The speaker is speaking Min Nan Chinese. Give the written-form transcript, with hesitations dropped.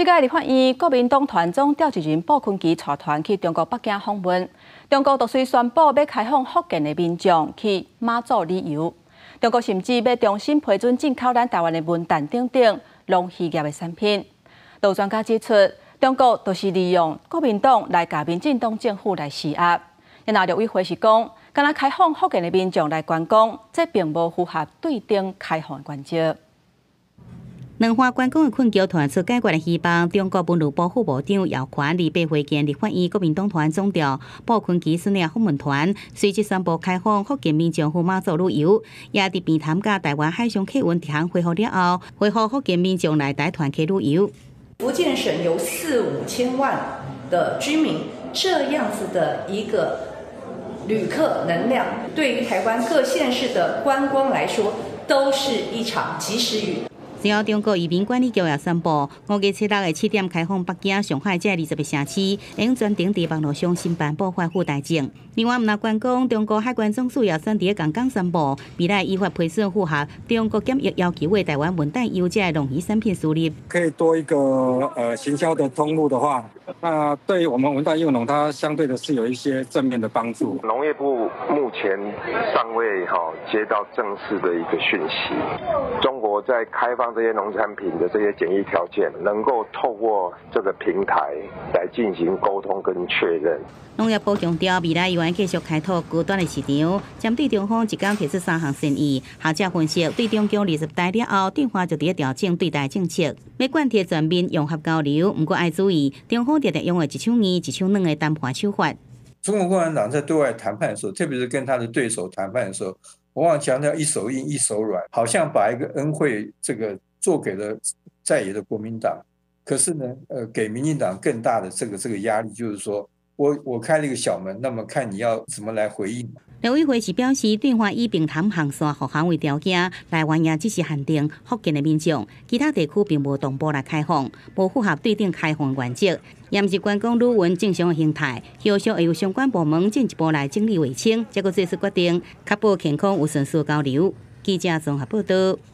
這擺立法院國民黨團總召集人傅崑萁帶團去中國北京訪問，中國就隨宣布欲開放福建的民眾去馬祖旅遊，中國甚至欲重新批准進口咱台灣的文旦等等農漁業的產品。有專家指出，中國就是利用國民黨來共民進黨政府來施壓。然後陸委會是講，干焦開放福建的民眾來觀光，這並無符合對等開放原則。兩岸觀光的困局傳出解決的希望。中國文旅部副部長姚環28會見立法院國民黨團總召傅崑萁率領訪問團，隨即宣布開放福建民眾赴馬祖旅遊，也佇平潭佮台灣海上客運直航恢復了後，恢復福建民眾來台團客旅遊。福建省有四五千萬的居民，這樣子的一個旅客能量，對於台灣各縣市的觀光來說，都是一場及時雨。隨後，中國移民管理局也宣布，5月7日的7點開放北京、上海這20個城市，會用專程佇網路上申辦補發赴台證。另外，毋但觀光，中國海關總署也選佇共工宣布，未來依法批准符合中國檢疫要求的台灣文旦柚這農漁產品輸入。可以多一個行銷的通路的話，那對我們文旦柚農，它相對的是有一些正面的幫助。農業部目前尚未哈接到正式的一個訊息，中國在開放這些農產品的這些檢疫條件，能夠透過這個平台來進行溝通跟確認。農業部強調，未來猶會繼續開拓高端的市場，針對中方一工提出三項建議。學者分析，對中共二十大了後，對華就佇咧調整對台政策，欲貫徹全面融合交流。毋過愛注意，中方常常用的一手硬、一手軟的談判手法。中國共產黨在對外談判的時候，特別是跟他的對手談判的時候，往往強調一手硬一手軟，好像把一個恩惠這個做給了在野的國民黨，可是呢，給民進黨更大的這個壓力，就是說我開了一個小門，那麼看你要怎麼來回應。陸委會是表示，對岸以平潭航線復航為條件，台灣也只是限定福建的民眾，其他地區並無同步來開放，無符合對等開放原則，也毋是觀光旅運正常的形態。後續會由相關部門進一步來整理釐清，才閣做出決定，確保健康有順序交流。記者綜合報道。